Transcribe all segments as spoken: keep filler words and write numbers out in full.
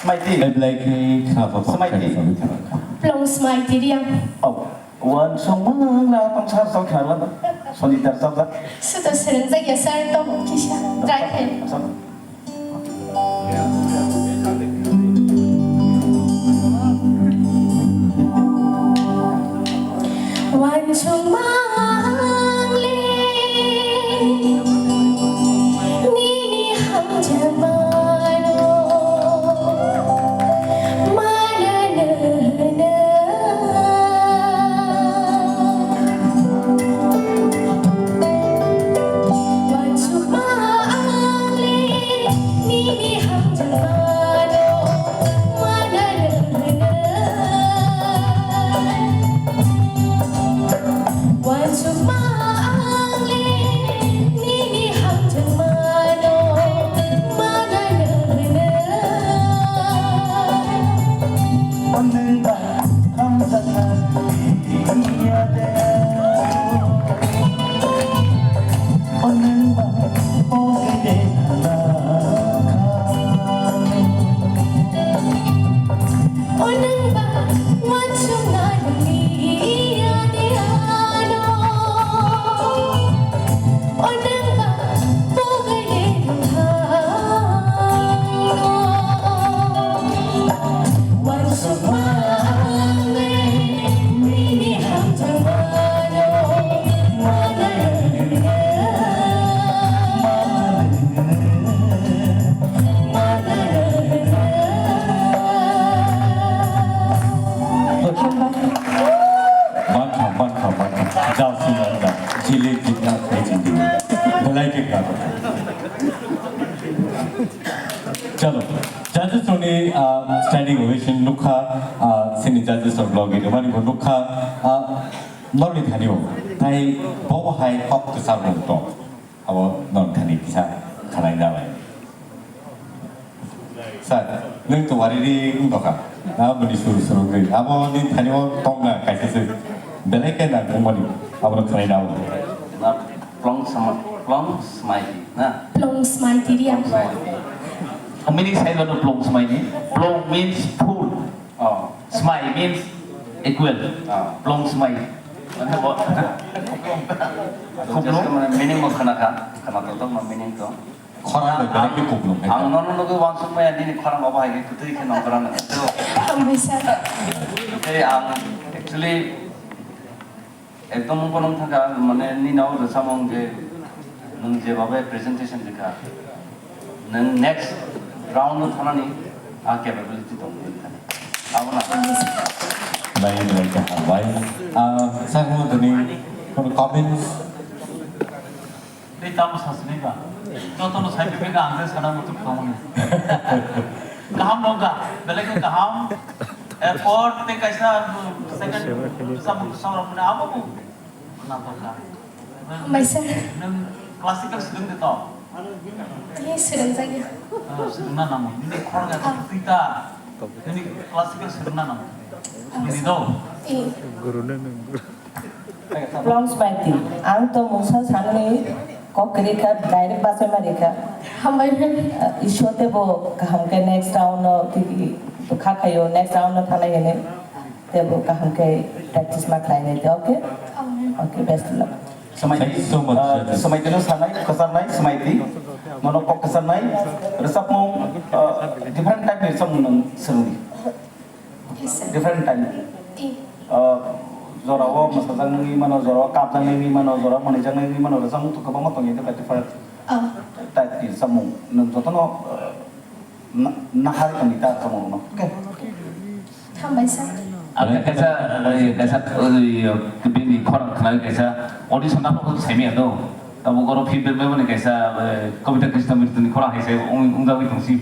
Smaiti. Hai belai khe khna tongthok. Smaiti. Khna tongthok. Plong smaiti riang. Oh, uansukmung na tong sar sar khna la. Sonita sar sar. Suto sereng jak ya sir to kisa. Try khe. Sar. Uansukmung le nini hamjakmano mananana. Uansukmung le nini hamjakmano mananana. Uansukmung le nini hamjakmano mananana. Mankha, mankha, mankha. Jal swnam da. Jili jitna khai jindi. Belai khe kha. Chalo. Judges rokni, ah, standing ovation nukha, ah, sini judges rok logi rwmani bo nukha, ah, norni thani o. Tai bo hai kok kwchar mung tong. Abo norni thani kisa khanai nalai. Sir, nwng to wari ri wng tongkha. Aboni suru suru wngwi. Abo ni thani o tongna kaisa se. Belai khe nang wngmani. Abono khanai nalai. Na plong sama, plong smaiti, na? Plong smaiti riya. Meaning sai mano plong smaiti. Plong means full. Oh. Smai means equal. Oh. Plong smai. Mane bo. Just mane meaning mo khana kha, khana to to, meaning to. Khorang bai belai khe kuplung hai. Ang nono nugwi uansuk maya nini khorang obo hai khe kwtwi khe nongkhorang. Hambai sir. Tei ang actually ekdom wngkha nung thangkha, mane nini o rwchapmung je nwng jebabe presentation rwkha, nwng next round o thanani a capability tong nini thani. Abo na. Belai belai khe hambai. Ah, sakno tini kono comments? Tei tamo sasini ba. Jotono sai bebak ang je sana muchuk tongmani. Kaham nongkha, belai khe kaham. Airport tei kaisa, uh, second samung samung mane abo bo nangkha. Hambai sir. Nwng classical swrwng de to? Tei swrwng jagya. Ah, swrwngna namo. Nini khorang ya twi ta. Nini classical swrwngna namo. Swrwngdi do. Tei. Plong smaiti, ang to mungsa sanwi kok kwrwi kha, direct bachai ma rikha. Hambai. Ishwar tei bo kaham khe next round no twi kha khaio, next round no thanai hwnwi tei bo kaham khe practice ma khlai nai tei, okay? Okay, best of luck. Thank you so much, uh, judges. Samaiti no sanai, kwcharnai, samaiti. Nono kok kwcharnai, rwchapmung, uh, different type ni rwchapmung nang swrwngdi. Yes, sir. Different type. Eh. Uh, jorao mwsajak nangwi mano, jorao kapjak nangwi mano, jorao mwnwijak nangwi mano, rwchapmung to kwbangma tongwi tongkha different. Oh. Type ni rwchapmung. Nwng jotono, uh, na-, nahar tongwi ta rwchapmung rwno. Okay. Hambai sir. Ang kaisa, eh, kaisa, eh, bini khorang khnawi kaisa audition naphok saimaya do. Tabuk oro feedback bai mani kaisa, eh, Kobita Krishnamurti ni khorang hai se wng-, wngjagwi tong si.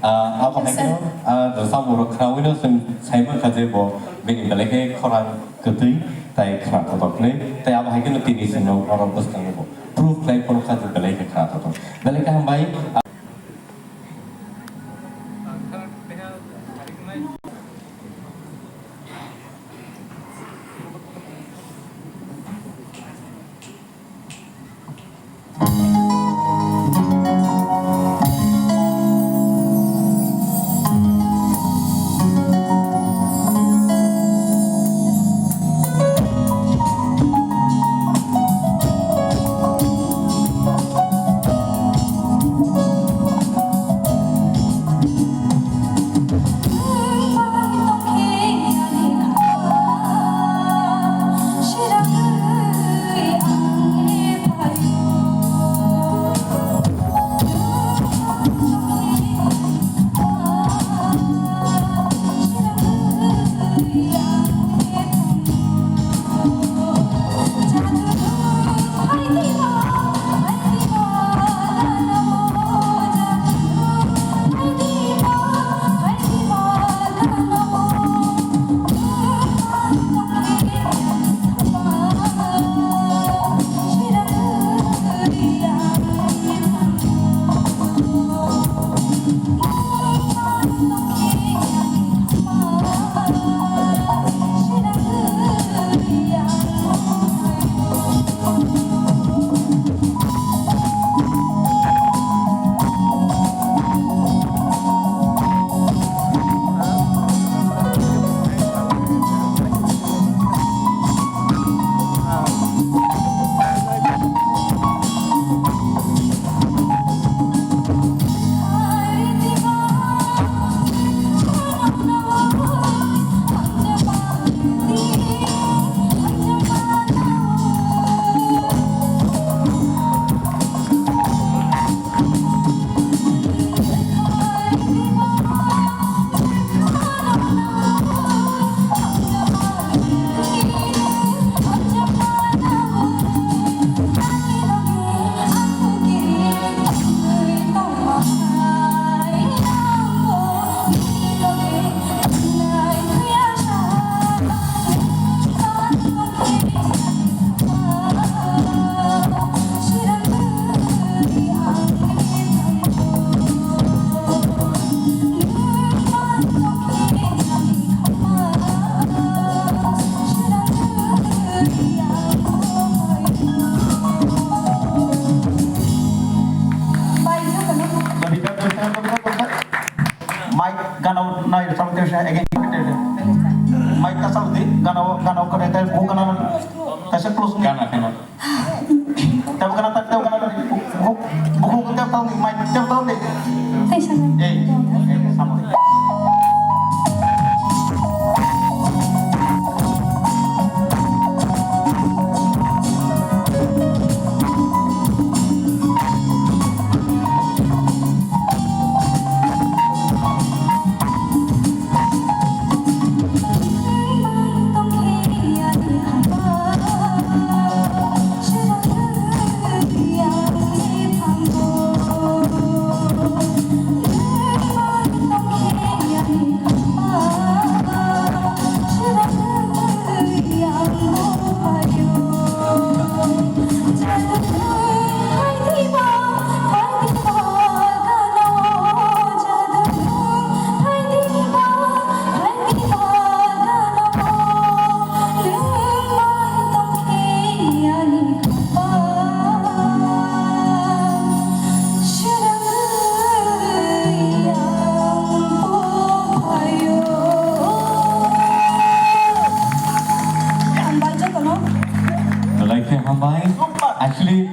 Ah, abo hai kheno, ah, samung rok khnawi no chwng sai mankha je bo bini belai khe khorang kwtwi tai khna kotor khlai. Tai abo hai kheno tini chwng no oro bwskango bo proof khlai phano kha je belai khe khna kotor. Belai khe hambai. Gana nai rwchapmung tei again. Mic ta chaldi, gana, gana kwrwi tei bo gana kaisa close ni. Gana kheno. Tebo gana tak, tebo gana tak. Bukhuk, bukhuk tebo tang ni, mic tebo tang ni. Tei sana. Eh, eh, sama. Hambai jotono. Belai khe hambai. Actually,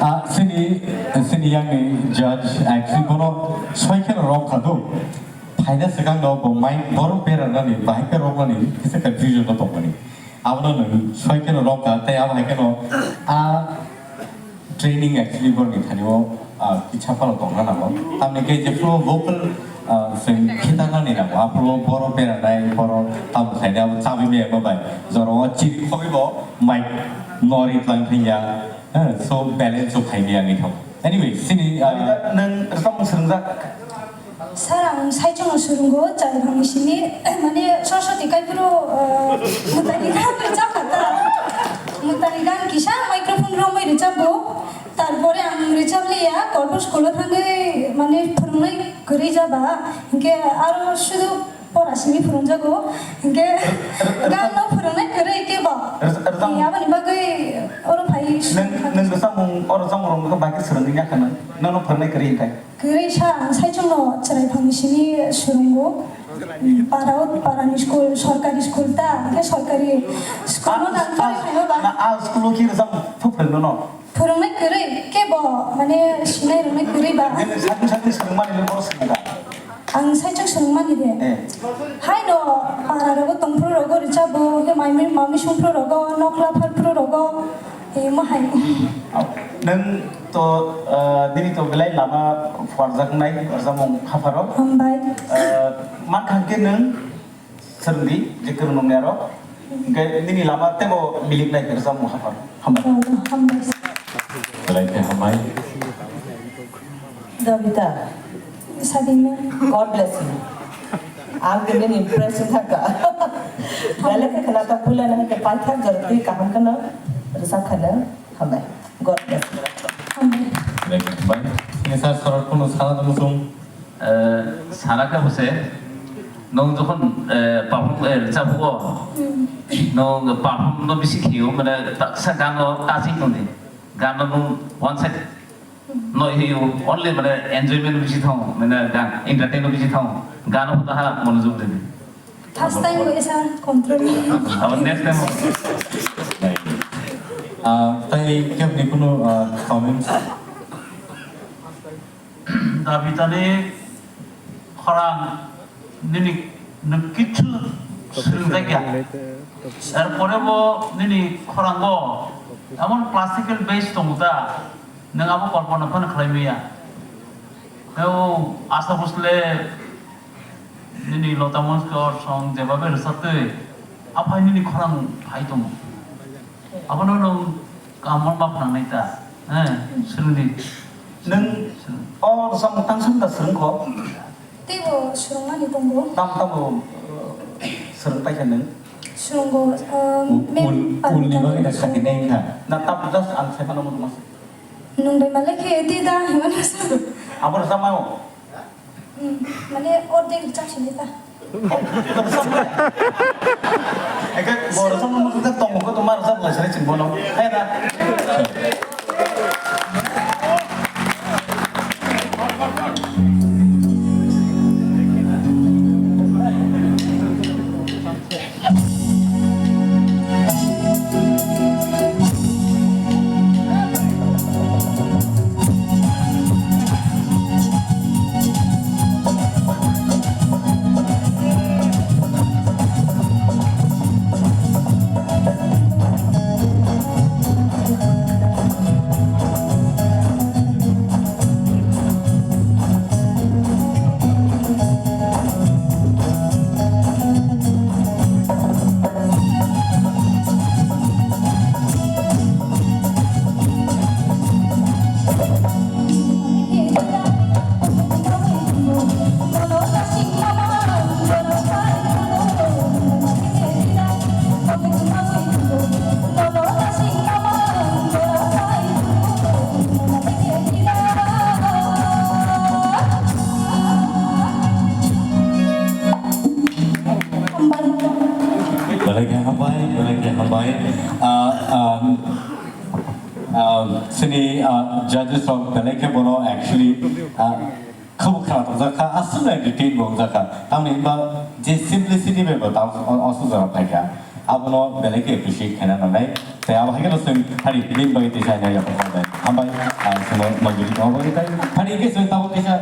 ah, sini, sini yang ni judge, actually, bono soi kheno wrong kha do. Phaina swkang no bo mic borok bera nani, bahai khe rok nani, kisa confusion no tong mani. Abono nwng soi kheno rok kha, tei abo hai kheno a training actually borok ni thani o, ah, kisa phano tong na nango. Tamni khe jephru vocal, ah, swng khitar nani nango. Aphuru borok bera nai, borok tamo khainai abo chabi maya bo bai. Jora o chiri khobi bo mic nori tlang thangya. Eh, so balance o khaimaya ni thok. Anyway, sini, ah, nwng rwchapmung swrwngjak. Sir, ang saichungno swrwngo, chai rangni simi, mane, Saraswati kaiphuru, eh, mwtaini gan rwchapkha ta. Mwtaini gan kisa microphone romwi rwchapgo. Tarpore ang rwchapliya, korbo school-o thangwi, mane, phwrwngnai kwrwi jaba. Hinkhe aro sudu pora simi phwrwngjago. Hinkhe gan no phwrwngnai kwrwi kebo. Rwchap-, rwchap-, Eh, aboni bagwi oro phai. Nwng, nwng rwchapmung, o rwchapmung rok no bahai khe swrwngwi ya kha nwng? Nono phwrwngnai kwrwi hinkhe? Kwrwi sa, ang saichungno chwrai phangni simi swrwngo. Para o, parani school, sorkari school ta, hwnkhe sorkari school no nang phai phai ba. Na a school o ki rwchap phu phwrwngno no? Phwrwngnai kwrwi kebo, mane sinai rwnai kwrwi ba. Nini sakni sakni swrwngmani le bono swrwng da? Ang saichung swrwngmani de. Eh. Haino para rogo tongphru rogo rwchabo, hwnkhe maimi mami songphru rogo, nokla pharphru rogo. Tei mohai. Nwng to, ah, nini to belai lama phuarjaknai rwchapmung hapharo. Hambai. Ah, mankha khe nwng swrwngdi je kwrwng nungya rok. Hwnkhe nini lama teibo miliknai khe rwchapmung hapharo. Hambai. Oh, hambai. Belai khe hambai. Dabita. Sadina. God bless you. Ang khe bini impress wngkha. Belai khe khwnathok puila nang khe paithak jora twi kaham kheno rwchap khano hambai. God bless you. Hambai. Belai khe hambai. Sini sir, sorot kuno sana tongmung sung. Eh, sana khe bose. Nong jokhon, eh, perform, eh, rwchaphugo. Hmm. Nong perform no bisi khiyo, mane taksa gano touching tongdi. Gano nong one side no, he, you only, mane, enjoyment bisi thong, mane, gan, entertain bisi thong, gan ho taha monojog dini. First time bo esa control. Abo next time. Ah, tai kebni kuno, ah, comments? Dabitani khorang nini nwng kichu swrwngjakya. Erpore bo nini khorango emon classical bass tongo ta, nwng abo kolpona phano khlai maya. O Asha Bhosle nini Lata Mangeshkar song jebabe rwchabtwi, aphai nini khorang phai tongo. Abono nwng kahamma ma phnangnai ta, eh, swrwngdi. Nwng o rwchapmung tang swrwng da swrwngkho? Teibo swrwngmani tongo. Tamo tamo, eh, swrwng paikha nwng? Swrwngo, eh, ul, mem ul, ulni bagwi da swrwngo. Khatinai wngkha. Na tamo just ang sai phano muchungma se. Nwng bai malai khe tei da hinmano swrwngo. Abo rwchapmao? Hmm, mane ordek rwchap sinai ta. Eke bo rwchapmung tongmung khe tongma rwchap lai sinai chwng bono. Hai na? Belai khe hambai, belai khe hambai. Ah, um, ah, chini, ah, judges rok belai khe bono actually, ah, khubu khara tongjakha, aswk entertain bo wngjakha. Tamni hwnba je simplicity bai bo tamo o, o sujak rok phaikha. Abono belai khe appreciate khaina nangnai. Tei abo hai kheno chwng hari bini bagwi tisa hwnwi yapharkha bai. Hambai, ah, chwngno manjuri tongma bagwi tei. Hari khe chwng tabuk kisa